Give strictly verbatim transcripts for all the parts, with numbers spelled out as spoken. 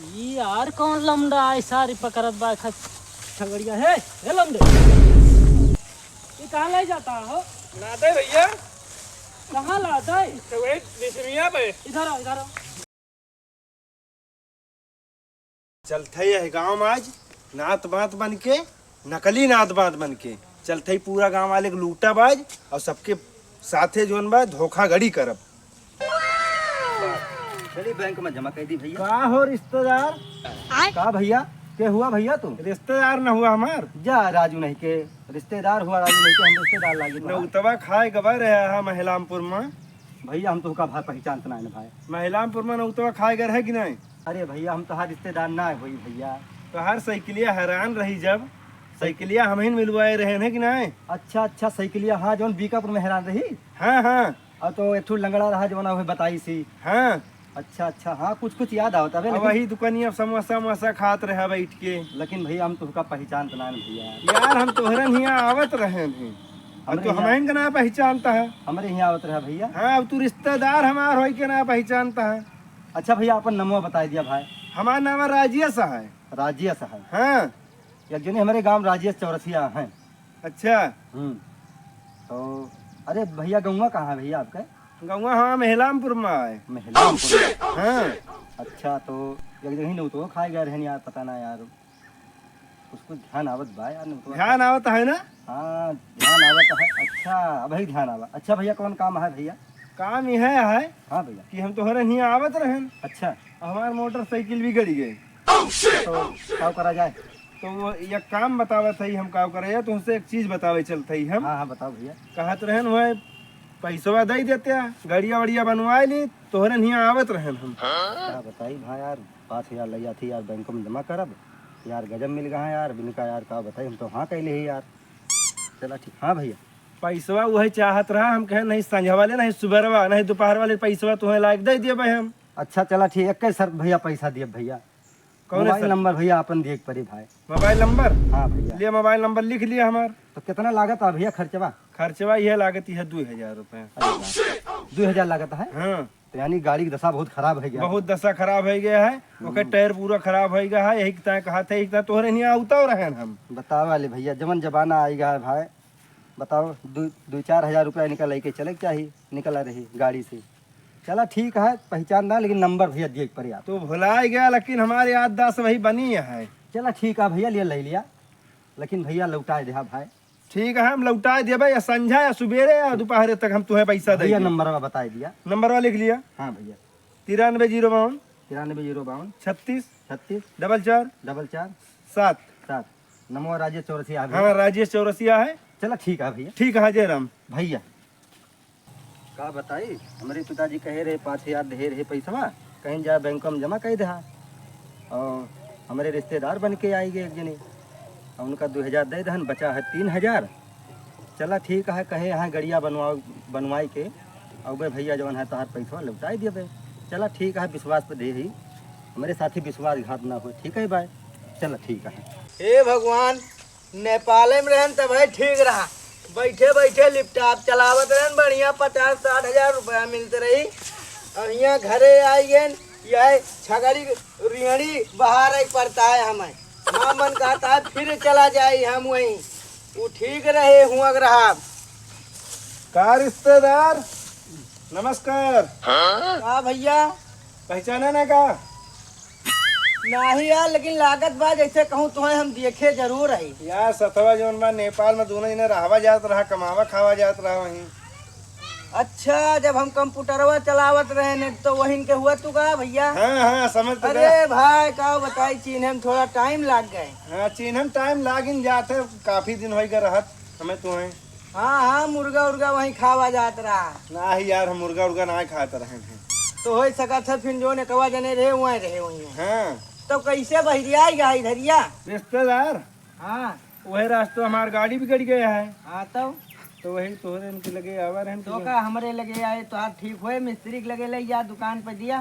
ई यार कौन लमडा है, सारी पकड़त बा खस छगड़िया है। ए लमडे, ये कहाँ ले जाता हो? लादे भैया। कहाँ लादे? तो वही बिसमिया पे। इधर आओ, इधर आओ। चलत है यह गाँव में आज नात बात बन के, नकली नात बात बन के चलत है, पूरा गाँव वाले के लूटब आज और सबके साथे जोन बा धोखाधड़ी करब। चली बैंक में जमा कर दी भैया। का हो रिश्तेदार? आय। का भैया? के हुआ भैया तू? रिश्तेदार न हुआ हमार। जा राजू नहीं के, रिश्तेदार हुआ राजू नहीं के, हम रिश्तेदार लागे तो। नौतवा खाए गवा रहे हा महिलामपुर में। भैया हम तो का भाई पहचानत ना है भाई। महिलामपुर में नौतवा खाए गए रहे कि नहीं? अरे भैया हम तोहार रिश्तेदार ना है होई भैया। तोहार साइकिलिया हैरान रही जब, साइकिलिया हम ही मिलवाए रहे हैं कि नहीं? अच्छा अच्छा साइकिलिया, हाँ जौन बीकापुर में हैरान रही। हाँ हाँ। और तो एक ठो लंगड़ा रहा जौन हमें बताई सी। हाँ। अच्छा अच्छा, हाँ कुछ कुछ याद आवत है अब लेकिन वही दुकानिया समोसा वमोसा खात रहा बैठ के। लेकिन भैया हम तुहका पहचानत ना है भैया। यार हम तोहरे हियाँ आवत रहे हैं। अब हमरे तो हियाँ हमहिन का ना पहचानता है। हमरे हियाँ आवत रहा भैया। हाँ अब तू रिश्तेदार हमार होई के ना पहचानता है। अच्छा भैया अपन नमवा बताई दिया भाई। हमार नाम है राजेश है। राजेश है। हाँ। एक जने हमरे गाँव राजेश चौरसिया हैं। अच्छा। हम्म। तो अरे भैया गौवा कहाँ है भैया आपका? गौवा हमार महिलामपुर में है। महिलामपुर में? हाँ। अच्छा तो एक जगह नौतवा खाए गए रहन यार, पता ना यार। कुछ कुछ ध्यान आवत बा यार, नौतवा ध्यान आवत है ना? हाँ ध्यान आवत है। अच्छा अबही ध्यान आवा। अच्छा भैया कौन काम है भैया? काम यह है हाँ भैया। कि हम तोहरे हियाँ आवत रहन। अच्छा। हमार मोटरसाइकिल बिगड़ गए। तो का करा जाए? तो वो एक काम बतावत है हम का करे, तुमसे एक चीज बतावे चलत है हम। हाँ हाँ बताओ भैया। कहत रहन वह पैसवा दे देते, गड़िया वड़िया बनवाए ली, तोहरे हियाँ आवत रहन हम। का बताई भाई यार, पाँच हजार लैया थी यार बैंक में जमा करब यार, गजब मिल गया यार, बिनका यार का बताई, हम तो हाँ कहले ही यार। चला ठीक, हाँ भैया। पैसवा वही चाहत रहा, हम कहे नहीं संझवा ले, नहीं सुबेरवा, नहीं दोपहर वाले पैसवा तुम्हें लायक दे दिए भाई हम। अच्छा चला ठीक, एक ही शर्त भैया पैसा दिए भैया। कौन है मोबाइल सर? नंबर भैया अपन दिए के पड़ी भाई। मोबाइल नंबर? हाँ भैया। लिया मोबाइल नंबर लिख लिया हमार। तो कितना लागत है भैया खर्चवा? खर्चवा यह लागत है दो हजार रुपया। अरे बाप। दो हजार लागत है? हाँ। तो यानी गाड़ी की दशा बहुत खराब है गया। बहुत दशा खराब है गया है। हम्म। ओकर टायर पूरा खराब है गया है। यही कितना कहा थे, इतना तोहरे नहीं आवता रहन हम। बतावा ले भैया, जवन जमाना आई गया है भाई। बताओ, दो, दो चार हजार रुपया निकल आई के चले के चाही, निकल रही गाड़ी से। चला ठीक है, पहचान ना, लेकिन नंबर भैया दिए के पड़ी आप। तू भुलाए गया, लेकिन हमारे याददाश्त वही बनी है। चला ठीक है भैया, लिया ले लिया, लेकिन भैया लौटाए दे भाई। ठीक है, हम लौटाए देबे या संझा या सुबेरे या दोपहरे तक हम तुम्हें पैसा दे भैया देब। नंबरवा बताए दिया। नंबरवा लिख लिया। हाँ भैया। तिरानबे जीरो बावन। तिरानबे जीरो बावन। छत्तीस। छत्तीस। डबल चार। डबल चार। सात। सात। नमो राजेश चौरसिया है भैया। हाँ, राजेश चौरसिया है। चला ठीक है भैया। ठीक है, जय राम। भैया। का बताई, हमरे पिताजी कहे रहे, "पाँच हजार दे रहे पैसवा, कहीं जा बैंक में जमा कर दहा।" और हमरे रिश्तेदार बन के आई गए एक जने, और उनका दो हजार दे दहन, बचा है तीन हजार। चला ठीक है, कहे यहाँ गड़िया बनवा, बनवाई के, और बे भैया जवन है तोहार पैसवा लौटाई देबे। चला ठीक है, विश्वास पे दे ही, हमरे साथी विश्वासघात ना हो, ठीक है भाई, चला ठीक है। हे भगवान, नेपाले में रहन तब है ठीक रहा, बैठे बैठे लैपटॉप चलावत रहन, बढ़िया पचास साठ हजार रुपया मिलत रही। अब यहाँ घरे आई गए, यह छगड़ी रियड़ी बहारे पड़ता है हमें। माँ मन कहता है फिर चला जाए हम वहीं, वो ठीक रहे हुआ रहा। का रिश्तेदार, नमस्कार। का भैया? पहचाना ना का? नाही यार, लेकिन लागत बा जैसे कहूँ तुम्हें हम देखे जरूर है। यार सथवा जौन बा नेपाल में दोनों जने रहवा जात रहा, कमावा खावा जात रहा वहीं। अच्छा, जब हम कंप्यूटरवा चलावत रहे ने तो वहिन के हुआ तू का भैया? हाँ हाँ समझ तो अरे गया। भाई का बताई, चीन्हे में थोड़ा टाइम लाग गए। हाँ चीन्हे में टाइम लागिन जात है, काफी दिन होई गए रहत हमें तुम्हें। हाँ हाँ, मुर्गा उर्गा वहीं खावा जात रहा। नाही यार, हम मुर्गा उर्गा ना खात रहे हैं। तो हो सकत है फिर जो नेकवा जने रहे वहीं रहे वहीं। हाँ। तो कैसे बहिरिया गया इधरिया? रिश्तेदार। हाँ। वही रास्ते हमार गाड़ी बिगड़ गया है। हाँ तब? तो वही तोहरे इनके लगे आवा रहन तो के का हमरे लगे आए तो आप ठीक होए, मिस्त्री के लगे ले जा दुकान पे दिया।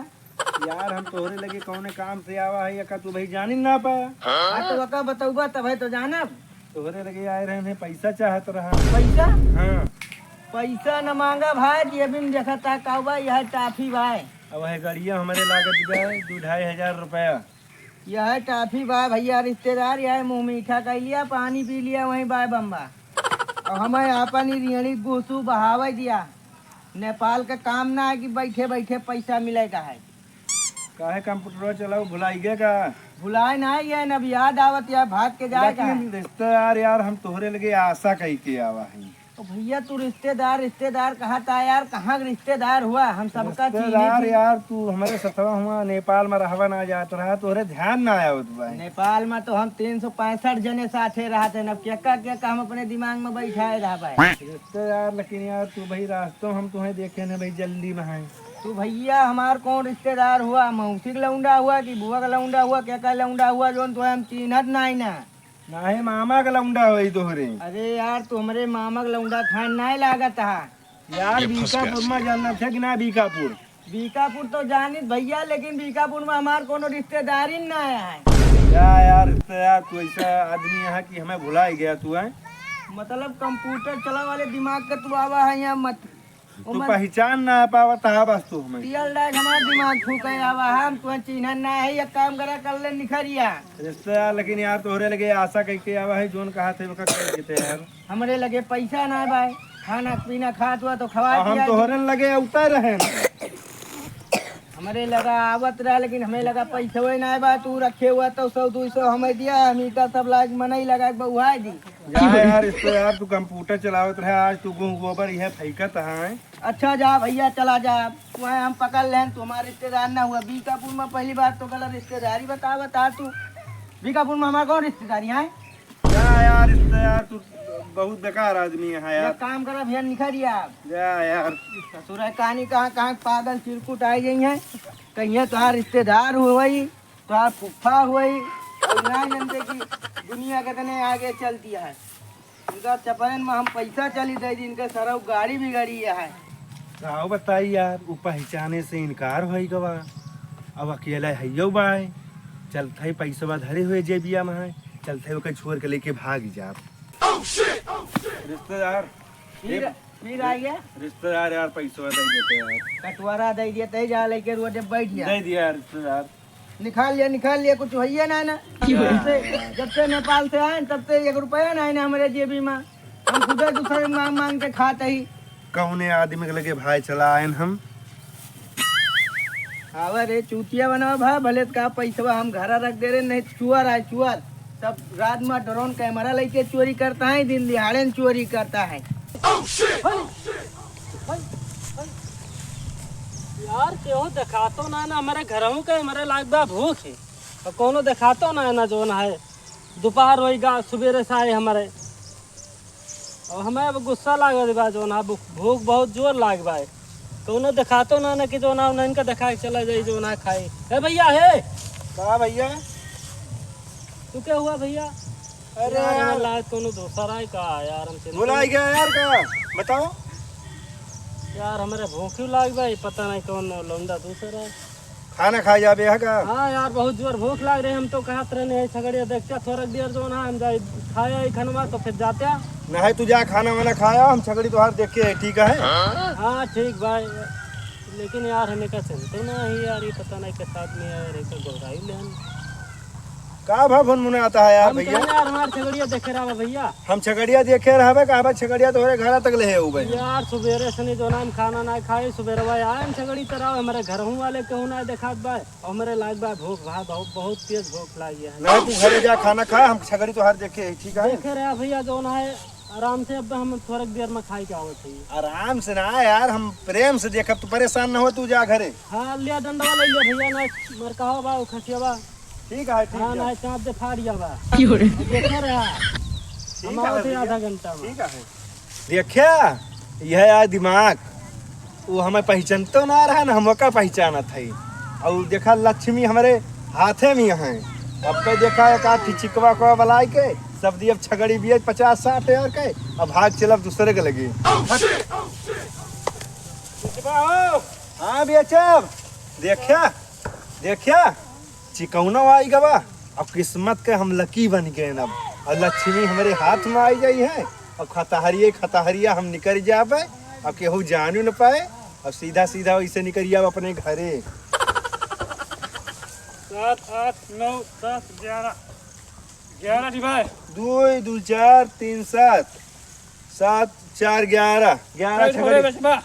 यार हम तोहरे लगे कौने काम से आवा है, या का तू भाई जानी ना पाया? हाँ तो का बतौबा तब है तो जानब। तोहरे लगे आए रहन है, पैसा चाहत रहा। पैसा? हाँ। पैसा न मांगा भाई, जेबी में देखा था का बा, यह टाफी भाई। अब है गड़िया हमारे लागत बा दू ढाई हजार रुपया। यह टाफी बा भइया रिश्तेदार, यह मुँह मीठा कइ लिया, पानी पी लिया, वहीं बाय बम्बा। अउर हमें आपन ही रियणी घुसू बहावे दिया। नेपाल के काम ना है कि बैठे बैठे पैसा मिले का है। काहे कंप्यूटरवा चलाऊ भुलाई गए का? भुलाए ना है, ये अब याद आवत या भाग के जाए का है। लेकिन रिश्तेदार यार, हम तोहरे लगे आशा कइ के आवा है। ओ भइया, तू रिश्तेदार, रिश्तेदार कहत आ यार, कहाँ के रिश्तेदार हुआ? हम सबका चीन्ही रिश्तेदार थी। यार, तू हमरे सथवा हुआ, नेपाल में रहवा ना जात रहा, तोहरे ध्यान ना आवत बा। नेपाल में तो हम तीन सौ पैंसठ जने साथे रहत हैं, अब केका केका हम अपने दिमाग में बैठाए रहबे। रिश्तेदार, लेकिन यार, तू भाई रास्तों हम तुहें देखे न भाई, जल्दी में हैं। तू भइया हमार कौन रिश्तेदार हुआ? मौसी के लौंडा हुआ कि बुआ के लौंडा हुआ, केका लौंडा हुआ, जौन तुहें हम चीन्हत नाहीं ना। नाहीं, मामा के लौंडा होई तोहरे। अरे यार, तू हमरे मामा के लौंडा खान नाहीं लागत हा। यार, ये फंस गया। बीकापुर में जानत है कि ना बीकापुर? बीकापुर तो जानित भइया, लेकिन बीकापुर में हमार कोनो रिश्तेदारी ना है। या यार, रिश्तेदार, तू ऐसा आदमी है कि हमें भुलाई गया तू है। मतलब कंप्यूटर चला वाले दिमाग का तू आवा है यहाँ मत। तू ओमन पहचान ना पावत हा बस तू हमें। तेल डाल हमार दिमाग फूके आवा, हम तुहें चीन्हन ना है, एक काम करा, कर ले निखरिया। रिश्तेदार, लेकिन यार तोहरे लगे आशा कइके आवा है, जौन कहा थे ओका कर देते यार। हमरे लगे पैसा ना बा, खाना पीना खात हुआ तो खवा अब हम दिया। तोहरे लगे उतर रहे हैं। हमरे लगा आवत रहा, लेकिन हमें लगा पैसवे ना बा, तू रखे हुआ तो सौ दो सौ हमें दिया, हम इनका सब लाग मनई लगा के बउहाई दी। जा यार, इस पे यार तू कंप्यूटर चलावत रहे, आज तू गो-, गोबर यह फेंकत है। अच्छा जा भइया, चला जा, वह हम पकड़ लेन, तू हमार रिश्तेदार ना हुआ। बीकापुर में पहली बार तो गलत रिश्तेदारी बता, बता तू। बीकापुर में हमार कौन रिश्तेदारी है? जा यार, इस पे यार तू बहुत बेकार आदमी है यार। एक काम करा भइया, निखर जा। जा यार। ससुर है, कहानी कहाँ, कहाँ पागल चिरकुट आई गई है, कहीं तुहार रिश्तेदार हुई, तोहार फुफ्फा हुई, और ना जानते कि दुनिया कितने आगे चलती है। इनका चपरन में हम पैसा चली दे दी, इनके सरऊ गाड़ी भी गाड़ी है। का बताई यार, उ पहचाने से इनकार होई गवा। अब अकेला हइयो बाय, चलत है पैसवा धरे हुए जेबिया में है, चलत है ओकर छोड़ के लेके भाग जाब। रिश्तेदार, फिर, ए, फिर आ गया? रिश्तेदार यार, पैसवा दे देते यार। कटवारा दे दिया, तय जा लेके रोड पे बैठ गया। दे दिया यार रिश्तेदार। निकाल लिया, निकाल लिया, कुछ होइए ना, ना। क्यों? जब से, जब से नेपाल से आए, तब से एक रुपया ना है ना हमरे जेबी में। हम खुदे दूसरे मांग, मांग के खाते ही। कौने आदमी के लगे भाई चला आयन हम? आवा रे चूतिया बनवा भा, भले का पैसवा हम घरा रख दे रहे, नहीं चुअर आए, चुअर। सब रात में ड्रोन कैमरा लेके चोरी करता है, दिन दिहाड़े में चोरी करता है। यार, केहू देखातो ना, ना हमरे घरहू के, हमरे लाग बा भूख है। और कौनो देखातो ना, ना जौन है, दोपहर होई गा, सुबेरे से आए हमरे। और हमें अब गुस्सा लागत बा, जौन है, भू-, भूख बहुत जोर लाग बा। कौनो देखातो ना, ना कि जौन है, उन्हन का देखा के चला जाई, जौन है, खाई। ए भइया, हे! का भइया? तू क्या हुआ भइया? अरे यार, यार। हमें लाग कौनो दोसर आए का यार, हमसे भुलाई गया यार का? बताओ। यार, हमरे भूखी लाग बा, पता नहीं कौन लौंडा दोसर आए। खाना खाए जाबे है का? हाँ यार, बहुत जोर भूख लाग रहे, हम तो कहत रहने हैं, छगड़िया देखते थोड़ा देर जौन है, हम जाए खाए आई खनवा तो फिर जाते। नहीं, तू जा खाना वाना खाया, हम छगड़ी तोहार देख के, ठीक है? हाँ, ठीक भाई, लेकिन यार, हमें का चलते ना ही यार, ये पता नहीं किस आदमी है यार, एक घबराई ले हम। का भा भुनमुनाता है यार हम भइया? कहने यार, हमार छगड़िया देखे रहा भइया। हम छगड़िया देखे रहबे, का बा छगड़िया तोहरे घरा तक ले है उ भाई? यार, सुबेरे से नहीं जो ना हम खाना ना खाए, सुबेरवा आए हम छगड़ी तरह, हमारे घरहू वाले केहू ना देखात बा, और हमारे लाग बा भूख भा, बहुत, बहुत तेज भूख लागी है। नहीं, तू घरे जा खाना खा, हम छगड़ी तोहार देखे, ठीक है? देखे रहा भइया, जो ना है, आराम से अब हम थोड़ा देर में खाए के आवत है। आराम से ना यार, हम प्रेम से देखब, तू परेशान न हो, तू जा घरे। हाँ, लिया डंडवा ले लिया भइया, ना मरकावा बा, खसिया बा। ठीक है, ठीक हाँ, है। ना चाँप दे फाड़ गया बा। क्यों रे? देखा रहा। ठीक हम है आवत है भइया। आधा घंटा में। ठीक है। देखा, यह यार दिमाग, वो हमें पहचानतो ना रहा, ना हम ओका पहचानत है। और देखा, लक्ष्मी हमारे हाथे में है। अब तो देखा, एक आध ठे चिकवा को बलाए के, सब दिए छगड़ी बिये पचास साठ हजार के, अब भाग चलब दूसरे के लगे। चिकवा हो। हाँ, बेचब। देखा, देखा, चिकौनो आई गवा। अब किस्मत के हम लकी बन गए अब, और लक्ष्मी हमारे हाथ में आई गई है। अब खतहरिए खतहरिया हम निकल जाबे, अब केहू जानू न पाए, अब सीधा सीधा वैसे निकल जाब अपने घरे। सात, आठ, नौ, दस, ग्यारह। ग्यारह ठी भाई। दुई, दुई, चार, तीन, सात। सात, चार, ग्यारह। ग्यारह कै ठोरे छगड़ी। बेचबा?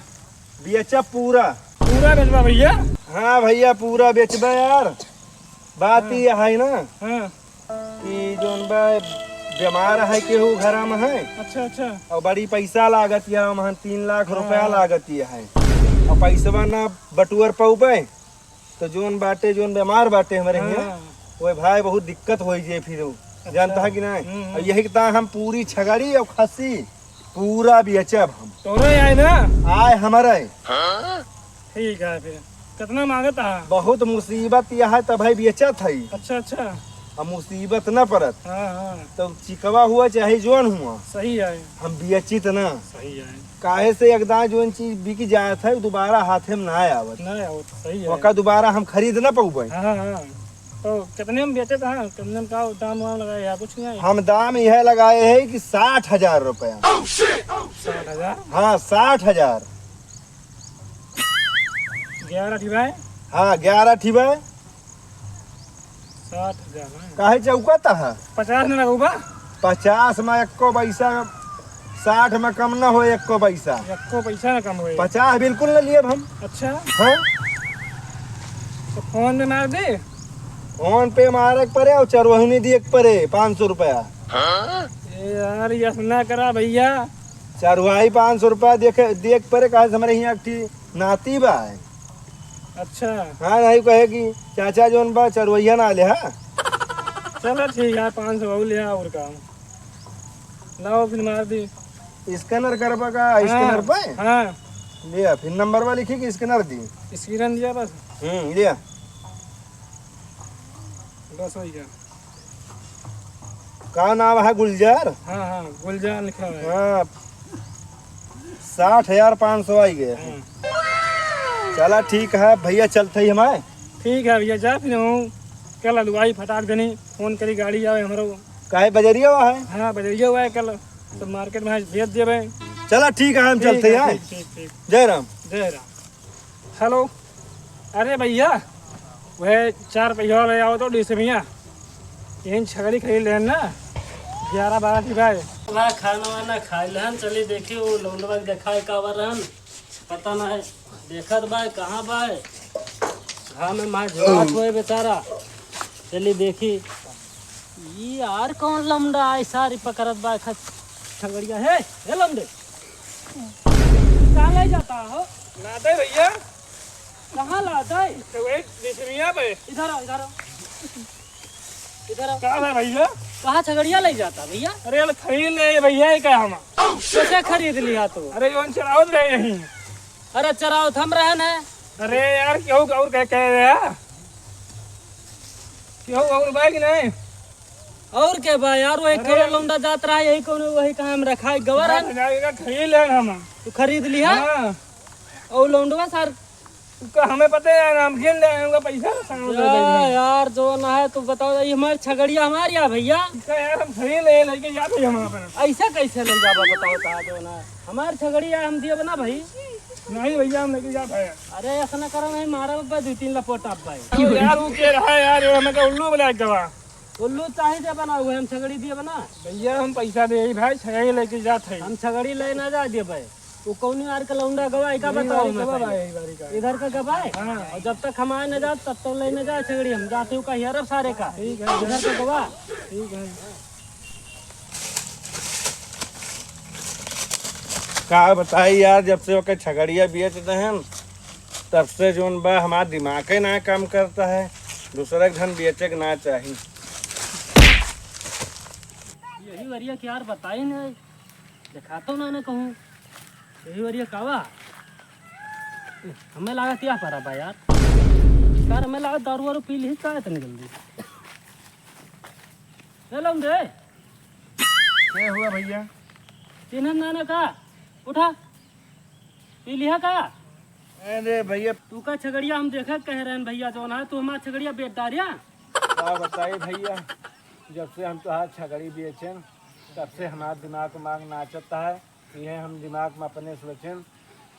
बेचब पूरा। पूरा बेचबा भइया? हाँ भइया, पूरा बेचबा यार। बात हाँ। ई है ना हाँ। कि जौन बा बीमार है केहू घरा में है। अच्छा, अच्छा। और बड़ी पैसा लागत या, वहाँ तीन लाख हाँ। रुपया लागत या है। और पैसवा ना बटुअर पउबे। तो जोन बाटे, जोन बीमार बाटे हमरे हियां, हाँ। ओए भाई बहुत दिक्कत होई जे फिर उ। अच्छा। जानता है कि नहीं? हम्म, हम्म। और यही के ता हम पूरी छगड़ी और खस्सी पूरा बेचब हम। तोरे आए ना? आए हमरे। ठीक है फिर। कितना मांगत है? बहुत मुसीबत यह है तब भाई बेचत है। अच्छा, अच्छा। अब मुसीबत न परत। हाँ, हाँ। तो चिकवा हुआ चाहे जोन हुआ। सही है। हम बेचित ना। सही है। काहे से एक दांय जोन चीज बिक जात है, दोबारा हाथे में ना आवत। ना आवत, सही है। ओका दोबारा हम खरीद ना पउबे। हाँ, हाँ। तो कितने में बेचत है? कितने में का दाम वाम लगाए हैं? कुछ नहीं है? हम दाम यह लगाए हैं कि साठ हजार रुपया। साठ हजार? हाँ, साठ हजार। ग्यारह ठी भाई? हाँ, ग्यारह ठी भाई। साठ हजार ना? काहे चौकत है? पचास में लगाउबा? पचास में एक्को पैसा, साठ में कम ना होए एक्को पैसा। एक्को पैसा ना कम होए। पचास बिल्कुल ना लिएब हम। अच्छा। हाँ? तो फोन पे मार दे। फोन पे मारे के परे और चरवहुनी दिए के परे पाँच सौ रुपया। ए यार, यस ना करा भइया। चरवाही पाँच सौ रुपया देखे, दिए के परे, काहे से हमरे हियां एक ठी नाती बा। अच्छा। हाँ, नहीं कहे कि चाचा जोन बा चरवहिया ना ले, हाँ? चलो ठीक है, पाँच सौ और ले आ, और का। लाओ फिर मार दी। स्कैनर करबा का, हाँ, स्कैनर पे? हाँ। लिया, फिर नंबर वाली लिखी कि स्कैनर दी? स्कैनर दिया बस। हम्म, लिया। बस हो गया। का नाम है? गुलजार? हाँ, हाँ, गुलजार लिखा है। हाँ, साठ हजार पाँच सौ आई गए। हाँ। चला ठीक है भइया, चलत ही हमारे। ठीक है भइया, जा फिर हूँ, कल हलवाई फटाक देनी, फोन करी, गाड़ी आवे हमरो। काहे बजरिया हुआ है? हाँ, बजरिया हुआ है, कल सब मार्केट में भेज देबे। चला ठीक है, हम ठीक चलत ही है, हैं। ठीक, ठीक, ठीक। जय राम। जय राम। हेलो, अरे भइया, वह चार पहिया वाला आओ तो डीसी भइया, यहीं छगड़ी खरीद लेन ना, ग्यारह बारह ठी भाई। वह खाना वाना खाए लेहन, चली देखी वो लौंडवा के देखाए का बार रहन, पता ना है, देखत बा कहाँ बा, घाम में मार झुलात होए बेचारा, चली देखी। ई यार कौन लौंडा आई सारी पकड़त बा खस छगड़िया। हे, हे लौंडे, कहाँ ले जाता हो? लादे भइया। कहाँ लादे? तो वही बिछमिया पे। इधर आओ, इधर आओ। इधर आओ। का है भइया? कहाँ छगड़िया ले जाता भइया? अरे यार खरीद ले भइया, ये का हम? कैसे खरीद लिया तू? अरे जोन चरावत रहे यहीं। अरे चरावत हम रहन है। अरे यार, केहू और कह, कह रहे हैं? केहू और बा कि नहीं? और के बा यार, वो एक अरे ठो यार। लौंडा जात रहा, यही कौनो वही कहाँ हम रखा है, गवा साठ हजार का खरीद ले हम। तू खरीद लिया? हाँ। और लौंडवा सार का हमें पता है यार, हम गिन ले आएंगे पैसा, सामान दे देंगे। यार, जो ना है, तू बताओ, ये हमारी छगड़िया हमारी है भइया। का यार, हम खरीद ले, लेके जाते हैं वहाँ पर। ऐसा कैसे ले जाबा, बताओ ता, जो ना है। हमारी छगड़िया हम दिए ना भाई। नहीं भइया, हम लेके जाते हैं। अरे, ऐसा ना करो, नहीं मारा बब्बा, दो तीन लपोटा भाई। तो यार, वो कह रहा है यार, ये हमें तो उल्लू बना के गवा। उल्लू चाहे दे बना, वो हम छगड़ी दिए बना। भइया, हम पैसा दे ही भाई, छगड़ी लेके जात है। हम छगड़ी ले ना जा दे भाई। वो कौन यार का लौंडा गवा है, का नहीं, बताओ भाई, मैं गवा पहले। भाई, भाई का। इधर का गवा है? हाँ। और जब तक हम आए ना जात, तब तक ले ना जाए छगड़ी, हम जाते हो कहीं अरब सारे का। ठीक है। इधर का गवा। ठीक है। का बताई यार, जब से ओके छगड़िया बेच दे हैं, तब से जोन बा हमार दिमागे ना काम करता है, दूसरा के धन बेचे के ना चाही। यही वरिया के यार बताई नहीं, देखा तो ना, ना कहूँ। यही वरिया कावा? हमें लागत या परा बा यार। यार, हमें लागत दारू वारू पी ली का इतनी जल्दी। ए लौंडे। क्या हुआ भइया? चिन्हन ना ना का? उठा। पी लिहा का? अरे भइया। तू का छगड़िया हम देखा कह रहन भइया, जौन है तू हमार छगड़िया बेच डारिया। का बताई भइया, जब से हम तोहार छगड़ी बेचेन, तब से हमार दिमाग उमाग नाचत है। इहे हम दिमाग में अपने सोचेन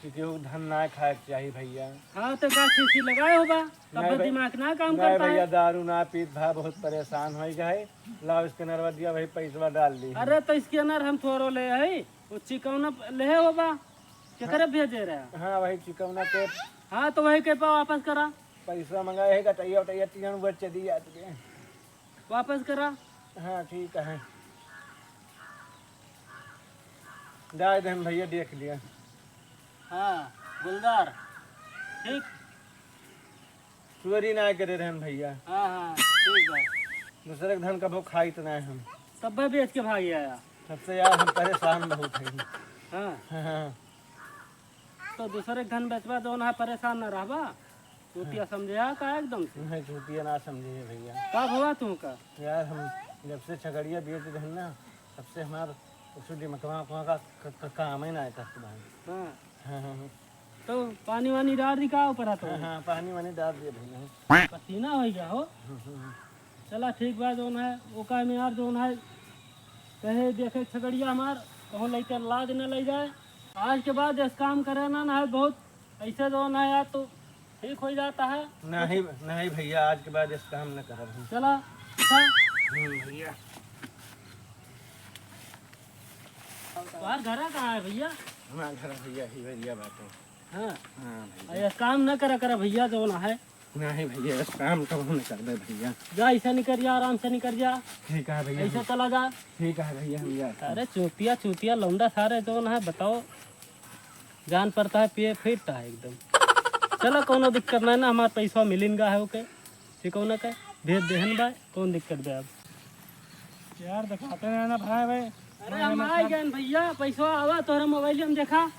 कि केहू के धन ना खाए के चाही भइया। हाँ, तो का शीशी लगाए होबा, तब नहीं भइ-, दिमाग ना काम नहीं करता भइया, है। दारू ना पीत भा, बहुत परेशान होइ गए। लाओ स्कैनरवा दिया, वही पैसवा डाल दी। अरे, तो स्कैनर हम थोड़ो ले है, वो चिकौना लेहे होबा, केकरे हाँ। भेजे रहे? हाँ, वही चिकौना के। हाँ, तो वही के पा वापस करा। पैसा मंगाए है, गटैया उटैया तीन बच्चे दिया तुझे। वापस करा। हाँ, ठीक है। जाए दे हम भइया, देख लिया। हाँ, गुलदार, ठीक। चोरी ना करे रहन भइया। हाँ, हाँ, ठीक बा। दूसरे के धन कबो खाइत ना हम। तब बेच के भाग आया। तब से यार हम परेशान बहुत हैं। हाँ। हाँ। तो दूसरे के धन बेचबा, जौन है, परेशान ना रहबा। चूतिया हाँ। समझे है का एकदम से? नहीं, चूतिया ना समझे है भइया। का भवा तू का? यार, हम जब से छगड़िया बेच देहन ना, तब से हमार कुछ दिमागवा उमागवा का, का, का, काम ही ना करत भाई। हाँ। हाँ, हाँ, हाँ। तो पानी वानी डार दी का ऊपर तो? हाँ, हाँ, पानी वानी डार दिए भइया। पसीना होइ गया हो। हम्म, हम्म, हम्म। चला ठीक बा, जौन है, ओका में यार जौन है, कहे देखे छगड़िया हमार, कहूँ लइके लाद न ले जाए। आज के बाद ऐस काम करे ना, ना है बहुत, ऐसे जौन है यार तो ठीक होइ जाता है। नहीं, नहीं भइया, आज के बाद ऐस काम न करब हम। चला, अच्छा। हम्म, भइया। तोहार घरा कहाँ है भइया? हमार घर भइया ही भइया बाटे। हाँ। हाँ भइया। ऐस काम न करा करा भइया, जौन है। नहीं भइया, ऐस काम कबहूँ न करबे भइया। जा, ऐसे निकल जा, आराम से निकल जा। ठीक है भइया। ऐसे चला जा। ठीक है भइया, हम जाते हैं। अरे चूतिया, चूतिया लौंडा सारे जौन है, बताओ। जान पड़ता है, पिए फिरता है एकदम। चला, कौनो दिक्कत नहीं ना, हमार पैसा मिलिन गा है ओके। ठीक हो ना के? भेज देहन बा, कौन दिक्कत बा अब? यार, दिखाते नहीं ना भाई, भाई। अरे, हम आ गए भइया, पैसा आवा तोहरे मोबाइल में देखा।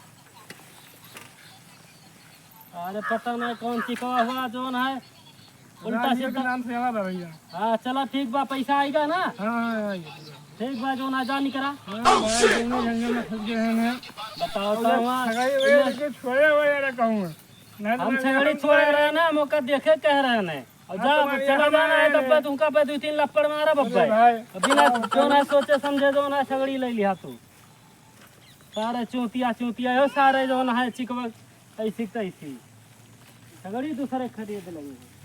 अरे पता नहीं कौन चिकवा हुआ जौन है, उल्टा राजगीर के सीधा। नाम से आवा बा भइया। हाँ, चला ठीक बा, पैसा आइगा ना? हाँ, हाँ, हाँ, आइगा। ठीक बा, जौन है जा निकरा। हाँ, भाई, जंगल, जंगल में फंस गए हैं ना। बताओ तो अरे, वहाँ, छगड़ी वगैरह लेके छोड़े हुए यार कहूँ। नहीं तो हम मैं छगड़ी हम छोड़े रहे ना, हम ओका देखे कह रहे हैं। और हाँ, जा, तो अब भाई, चला हम जाना है, आए तब हैं। तुमका पे दो तीन लप्पड़ मारा अरे बब्बा। भाई। अब बिना जौन है सोचे समझे जौन है छगड़ी ले लिया तू। सारे चूतिया, चूतिया हो, सारे जौन है चिकवा ऐसी तैसी। सगड़ी दूसरे खरीद लेंगे।